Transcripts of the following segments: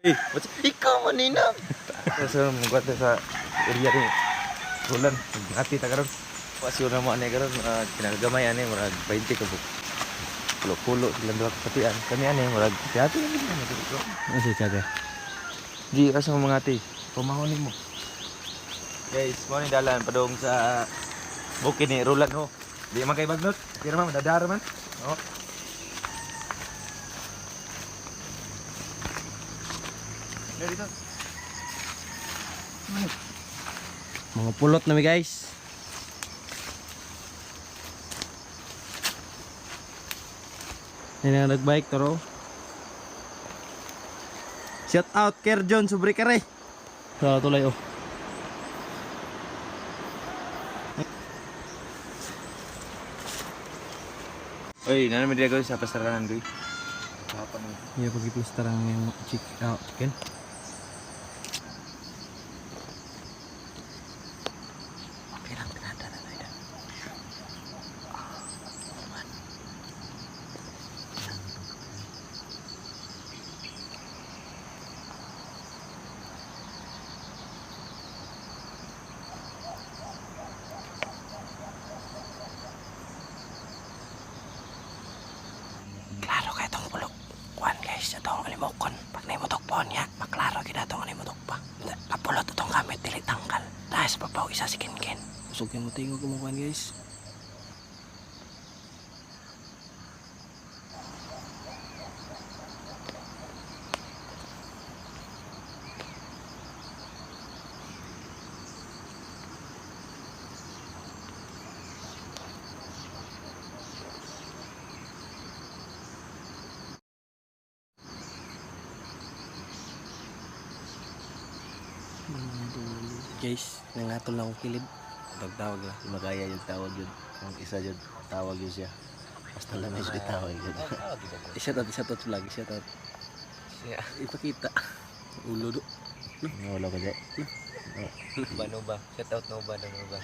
Eh, ikaw man nina. Sa mga sa area ni Roland, ati ta karon. Wa siguro na mo ani karon kinagamay ani murag 20 ka buk. Pulo-pulo silang duha ka katian. Kami ani murag hati lang gid man dito. Ano si Chate? Di asa mo mga ati. Pamahon nimo. Guys, mo ni dalan padung sa bukid ni Roland ho. Di man kay bagnot. Kira man dadara man. Oh. Dito. Mga pulot na mi, guys. Hindi na nagbike toro. Shout out Ker John sobre kare. Sa tulay oh. Oy, nana mi diri sa pasarahan goy. Hapa ni. Iya pag-iplasta ang yung chicken. Okay lang, tinanda na tayo. Klaro kay itong pulok. Kuan guys, itong alimokon. Pag naimutok po niya, maklaro kita itong alimutok pa. Kapulot itong gamit, dili tangkal. Dahil sa papaw, isa si Kinkin. Usog yung mutingog kumukuan, guys. Guys, nangatol na akong kilid. Tawag lang. Di makaya yung tawag yun. Kung isa yun, tawag yun siya. Basta lang may tawag yun. Shout out vlog, shout out. Ipakita. Ulo do. Wala ko dyan. Ba Nova. Shout out Nova daw Nova.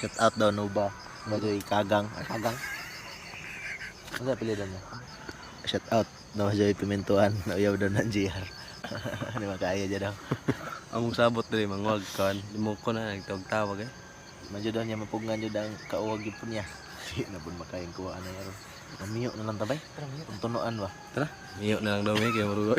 Shout out daw Nova. Bagoy Kagang. Kagang? Ano sa pilihan mo? Shout out daw siya pimentuan. Nauyaw daw ng GR. Di makaya dyan daw. Among sabot diri mangwag kan. Limoko na nagtawag-tawag eh. Medyo daw niya mapugngan yun ang kauwag yun po niya. Di na po makayang kuha na yun. Mamiyo na lang tabay. Tunuan ba? Tara, miyo na lang daw mi kay marugo.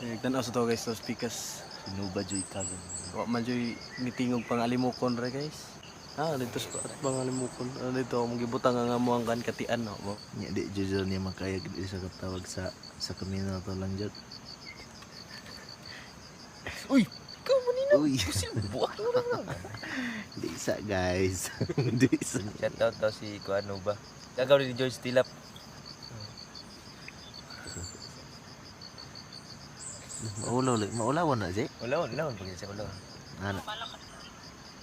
Nagtan-aw sa to guys sa speakers. Sinuba Joy Kagang. Wa man joy mitingog pang alimokon re, guys. Ah, dito sa at pang alimokon. Ah, dito among gibutang nga mo ang kan katian no. Mo. Nya di jud niya makaya gid sa katawag sa sa kamino to lang jud. Uy, ikaw man nina. Uy. Buak mo lang. Di isa guys. Di isa. Shout out daw si Kuan Nova. Gagaw ni George Tilap. Maulaw lang, maulaw na si. Wala, wala pag siya wala. Ana.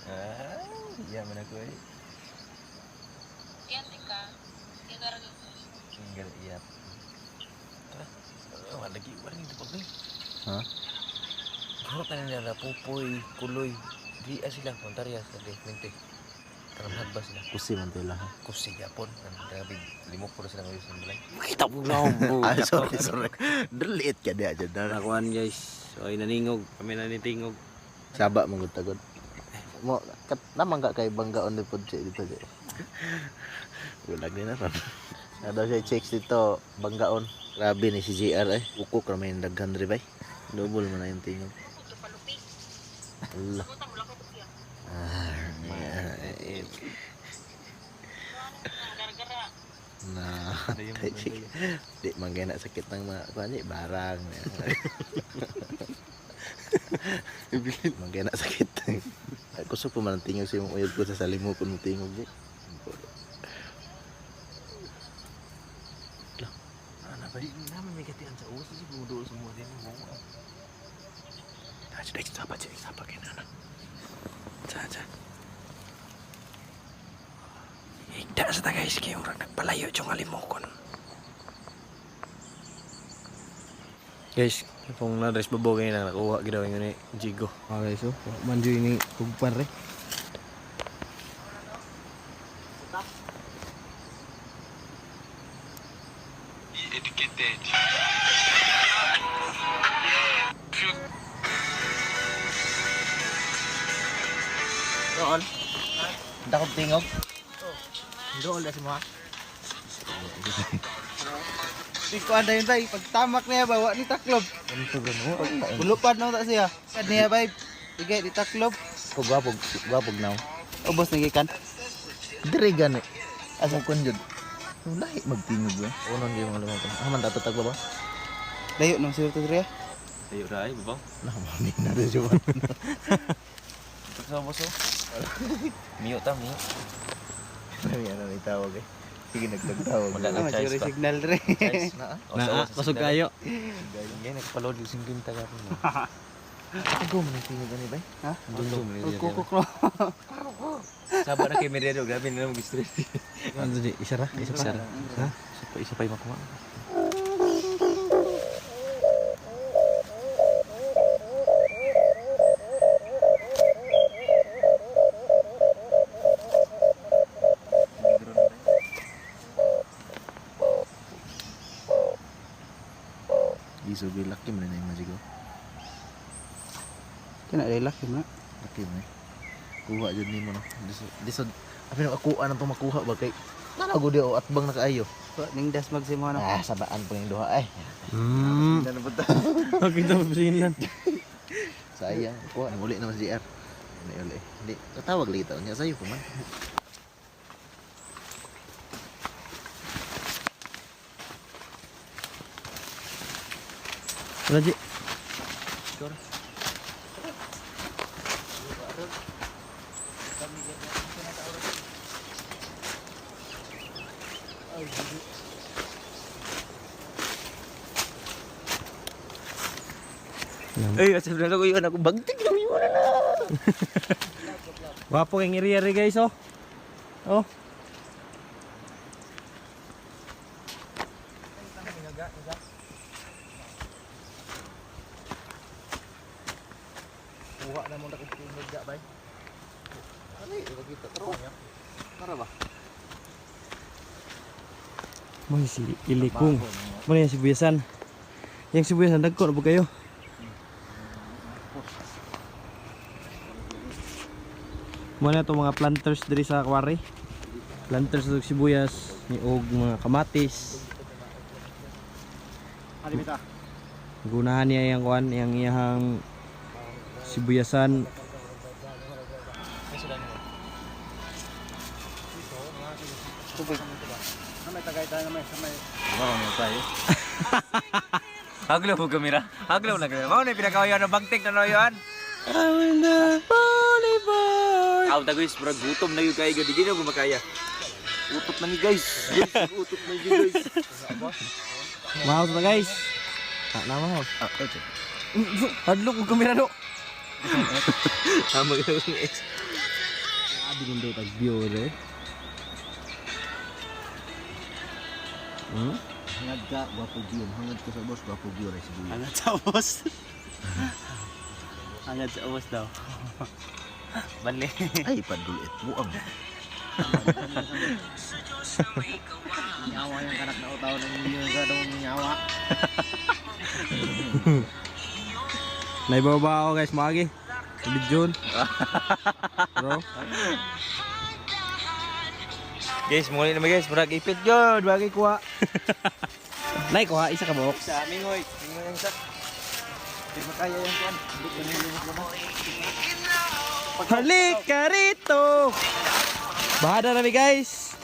Ah, iya man ako eh. Single iya. Tara. Wala lagi, wala nito pag Ha? Guro ka nila na pupoy, kuloy. Di sila, Montaria sa di, mente. Karamhag ba sila? Kusi man to lang. Kusi Japon. Ang grabe, limok po na sila ngayon sa balay. Kita po na mo. Ah, sorry, sorry. Delete ka di jud na. Nakuan guys. So ay naningog, kami na nitingog. Saba man gud tagod. Mo kat namang ka kay banggaon ni pod siya dito siya. Gulag ni na ron. Na daw siya checks dito banggaon. Grabe ni si JR eh. Ukok ra may daghan diri bay. Double man na yung tingog. Allah. Ah, eh, na di man gay na sakit ng mga kuan ni barang. Man gay na sakit. Ay, kusog pa man ang tingog sa imong uyab ko sa salimok kun mo tingog di. Ano ba? Di namin may katian sa uwas. Kasi bumuduol sa mga din mo. Ah, sudah sapa cek, sapa kena na. Sa sa. Higda sa ta guys kay murag nagpalayo yung alimokon. Guys, kung na-dress babaw kayo na nakuha gid daw ni Jigo. Ah guys, oh, wa man jud ni tugpan re. Educated. Dool. Dakog tingog. Dool na si mo. Di ko anda yun bay. Pagtamak niya ba, wa ni taklob. Pulupad na ta siya. Kad niya bay. Sige, di taklob. Ko gwapo, gwapo now. Ubos na gikan. Dire gani. Asa kon jud. Lahi magtingog ba? Unon gyud mga lumang. Ah, man tato tagba ba? Layo nang siguro to diri. Ayo ra ay babaw. Nah, mami na rin siya. Sa boso. Miyo ta miyo. Ano yan ang itawag eh. Sige, nagtagtawag. Wala Ah, na siguro choice pa. signal diri. Choice. Na, O, Na, sa kusog kayo. Hindi nagpaload yung 50 gapon mo. Ako man ang tingog ani bay. Ha? Dunso man Ug kukok no. Saba na kay Meriado, grabe na mag-stress. Ano di? Isa ra? Isa pa? Isa ra. Ha? Isa pa yung makuha. Iso bi laki man na yung magigo. Kana dai laki man. Laki man eh. Kuha jud nimo no. Diso abi no ako anang makuha ba kay Nanaw gud o atbang na kaayo. Wa ning das magsimo no. Ah, sabaan pa yung duha ay. Okay, tapos lan. Sayang, kuha nang uli naman si JR. Uli uli. Hindi, tatawag lagi taon niya sayo pa man. Wala, Ji. Ay, asa na ko yun ako bagtig na yun na. Wapo kay area rin guys, oh. Oh. Kuha na mo na kung tingog ga bay. Ano ipakita ko niya. Para ba? Mo si ilikong. Mo na yung sibuyasan. Yung sibuyasan dagko na po kayo. Mo na itong mga planters diri sa quarry. Planters og sibuyas, ni og mga kamatis. Gunahan niya yung kuan, yung iyahang sibuyasan. Haglaw mo kamera. Haglaw na kamera. Mao na pinakawayan ng bagtig na noyon. I'm the pony boy. Aw ta guys, murag gutom na gyud kayo gud di na gumakaya. Utot na ni guys. Guys, utot na ni guys. Wow na guys. Ah, nama ho. Ah, okay. Hadlok og kamera do. Tama gyud ex. Grabe din daw tag view re. Hangad ka, gwapo view. Hangad ka sa boss, gwapo view ra siguro. Angat sa ubos. Angat sa ubos daw. Bali. Ay, padulit buang. Nyawa yung kanak na utaw ng inyo sa dong nyawa. Naibaba ako guys, maagi. Video. Bro. Guys, muli naman guys, murag ipit gyud, bagay kuha. Nay kuha isa ka buok. Sa mingoy, mingoy ang isa. Di makaya yung kuan. Hindi ko nilumot mo. Halika rito. Bahada na mi guys.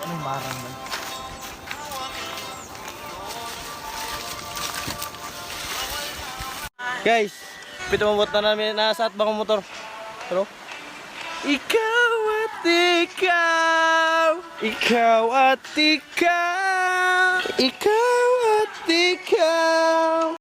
Anong marang man? Guys, pito mabot na namin nasa at bang motor. Hello? Ikaw at ikaw, ikaw at ikaw, ikaw at ikaw.